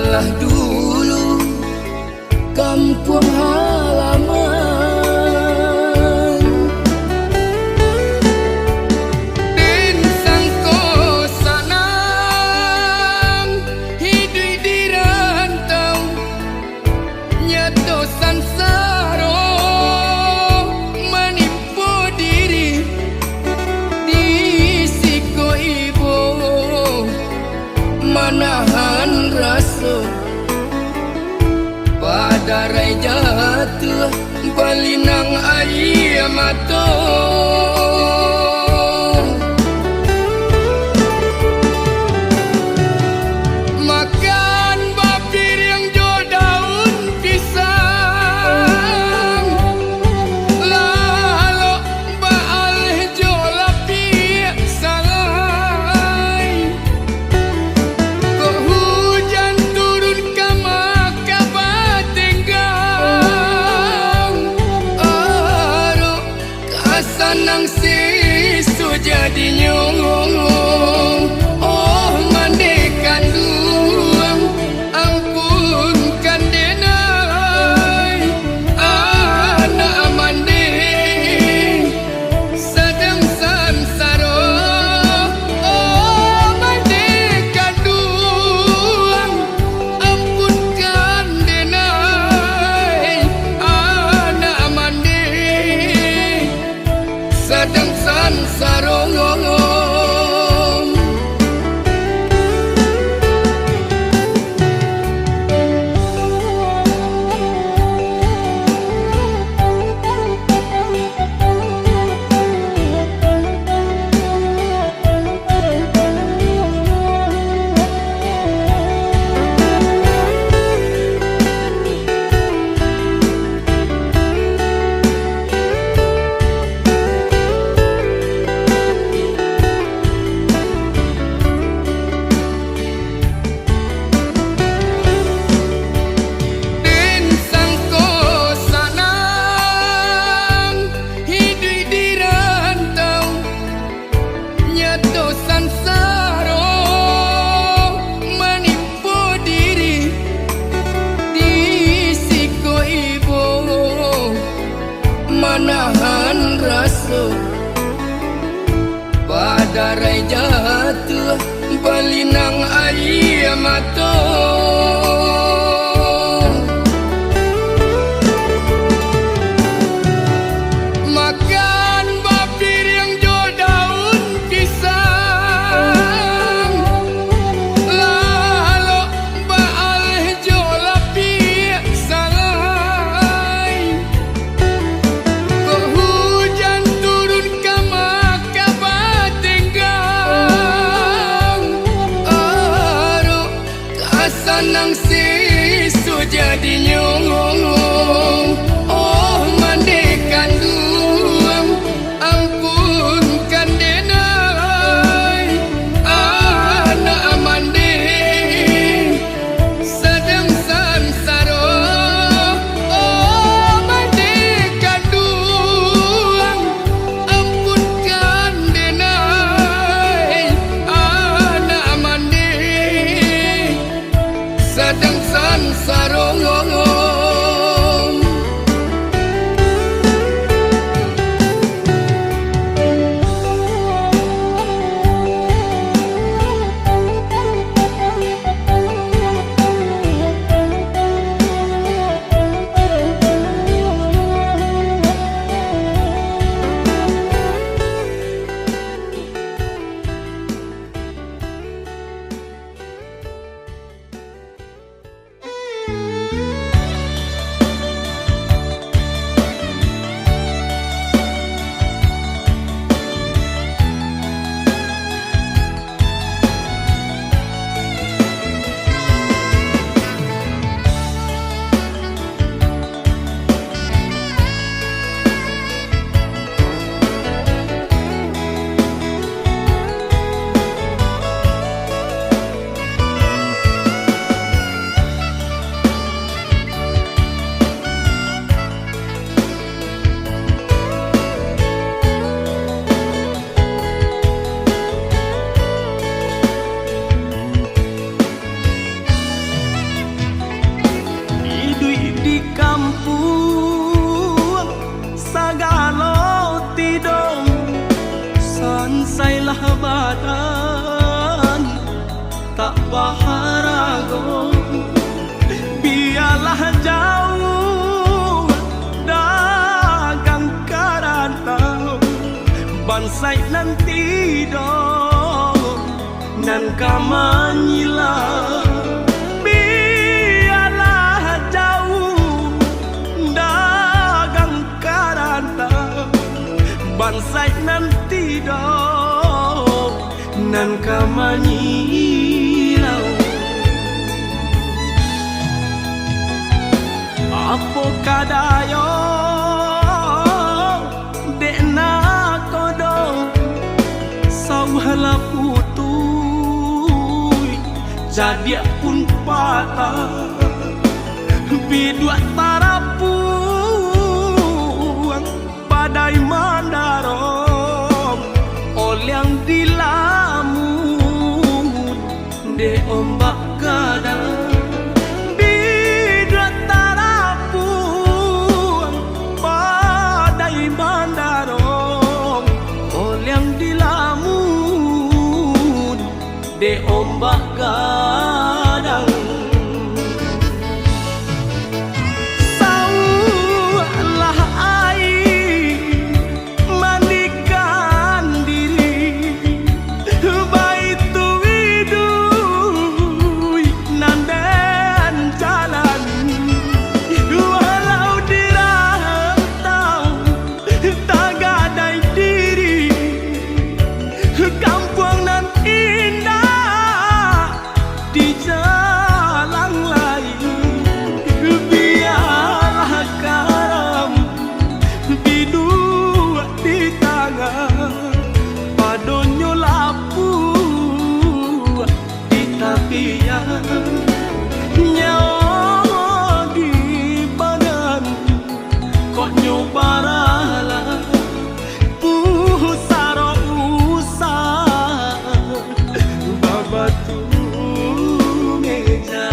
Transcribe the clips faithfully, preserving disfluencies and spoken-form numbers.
Lah dulu kampuang halaman. Den sangko sanang hiduik di rantau, nyato sansaro manimpo diri di siko ibo. Manahan raso, badarai jatuah, balinang aia mato. Makan bapiriang jo daun pisang, lalok baaleh jo lapiak salai. Kok hujan turun ka maka batenggang, arok ka sanang siso jadinyo. Oh, mande kanduang, ampunkan den ai, anak mande sadang sansaro. Oh, mande kanduang, ampunkan den ai, anak mande sadang sansaro. Den sangko sanang hiduik di rantau, nyato sansaro manimpo diri di siko ibo. Manahan raso, badarai jatuah, balinang aia mato. Makan bapiriang jo daun pisang, lalok baaleh jo lapiak salai. Kok hujan turun ka maka batenggang, arok ka sanang si Sagalo tido, sansailah badan tak baharago. Bialah jauah dagang karantau, bansaik nan tido nan ka manyilau. Bialah jauah dagang karantau, bansaik nan tido nan ka manyilau. Apo kadayo dek nakodo, sauah lah putuih, cadiak pun patah, biduak tarapuang, padai mandarong, oliang dilamun dek ombak gadang. Biduak tarapuang, padai mandarong, oliang dilamun dek ombak gadang. Sauah lah aia mandikan diri, baitu iduik nan den jalani. Walau di rantau tagadai diri, kampuang nan indak dijalang lai. Bialah karam biduak di tangah, padonyo lapuak di tapian. Nyawa di badan, kok nyo baralah pusaro usah babatu meja.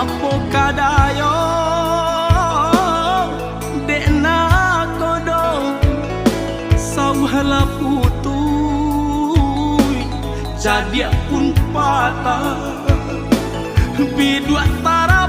Apo kadayo dek nakodo, sauah lah putuih, cadiak pun patah, biduak tara